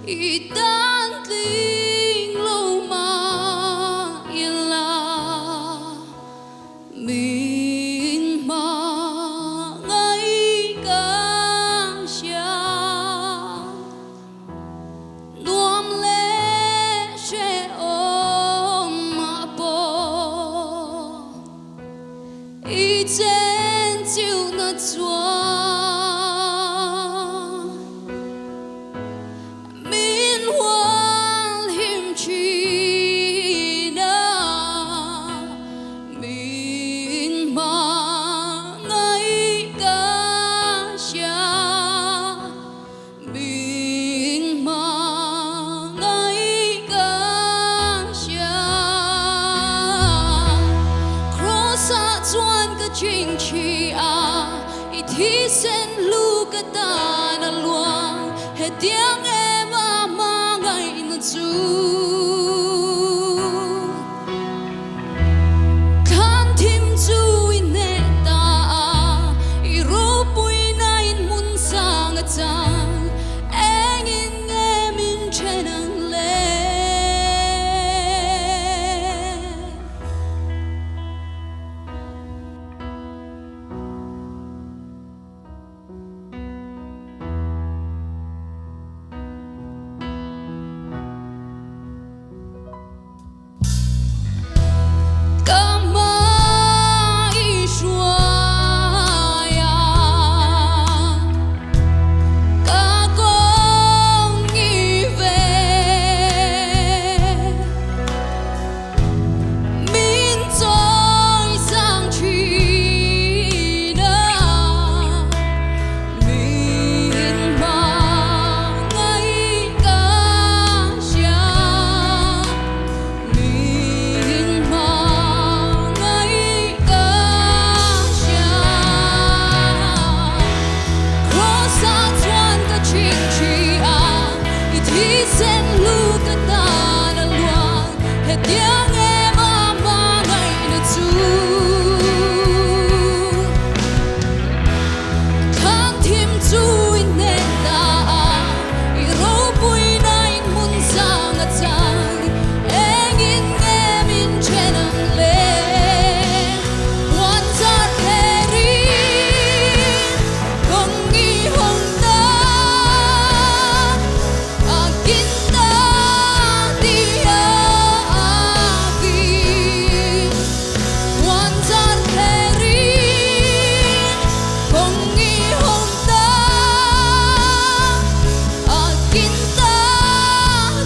I tan tling lo mah ila min hmangaih ka hria. Nuam leh hrehawm mah pawh i chen chiuhna chuan min hual him thin a, min hmangaih ka hria. Min hmangaih ka hria. Cross-ah chuan ka chingchhi a, i thisen hlu ka tan a luang, hetiang em a hmangaihna chu. Thlan thim chu i hneh ta a, i ropuina in hmun sang a chang, engin nge min then ang le? Ka hma i hruai a, ka kawng i ven. Min chawi sang thin a, min hmangaih ka hria. Min hmangaih ka hria. Cross-ah chuan ka chingchhi a, i thisen hlu ka tan a luang, hetiang em a hmangaihna chu. Thlan thim chu i hneh ta a, i ropuina in hmun sang a chang, engin nge min then ang le? Puan zar pherin kawng i hawng ta, a kin ta ti a vi. Puan zar pherin kawng i hawng ta, a kin ta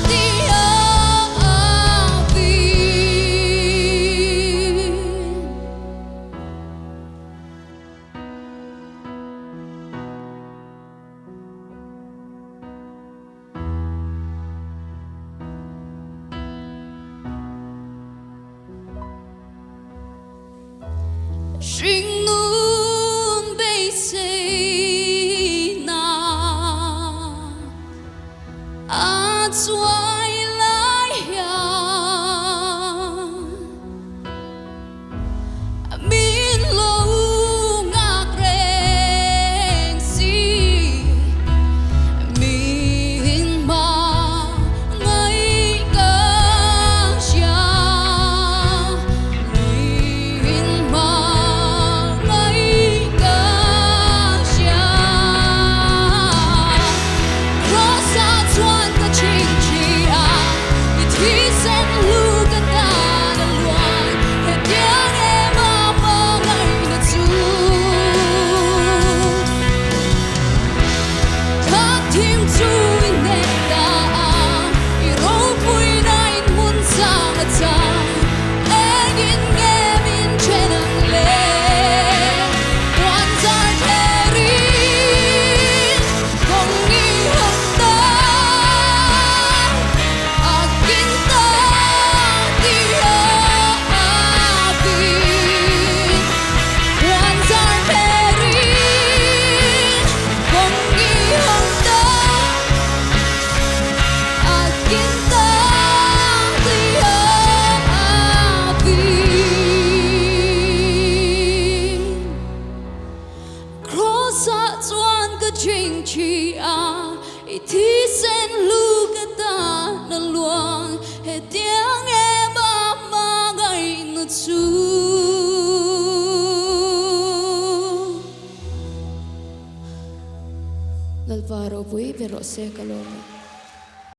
ti a vi. Hringnun beiseina a chuai lai hian Min lo ngak reng si, min hmangaih ka hria, min hmangaih ka hria. Cross-ah chuan ka chingchhi a. Lalpa ropui ber rawh se ka lawm e.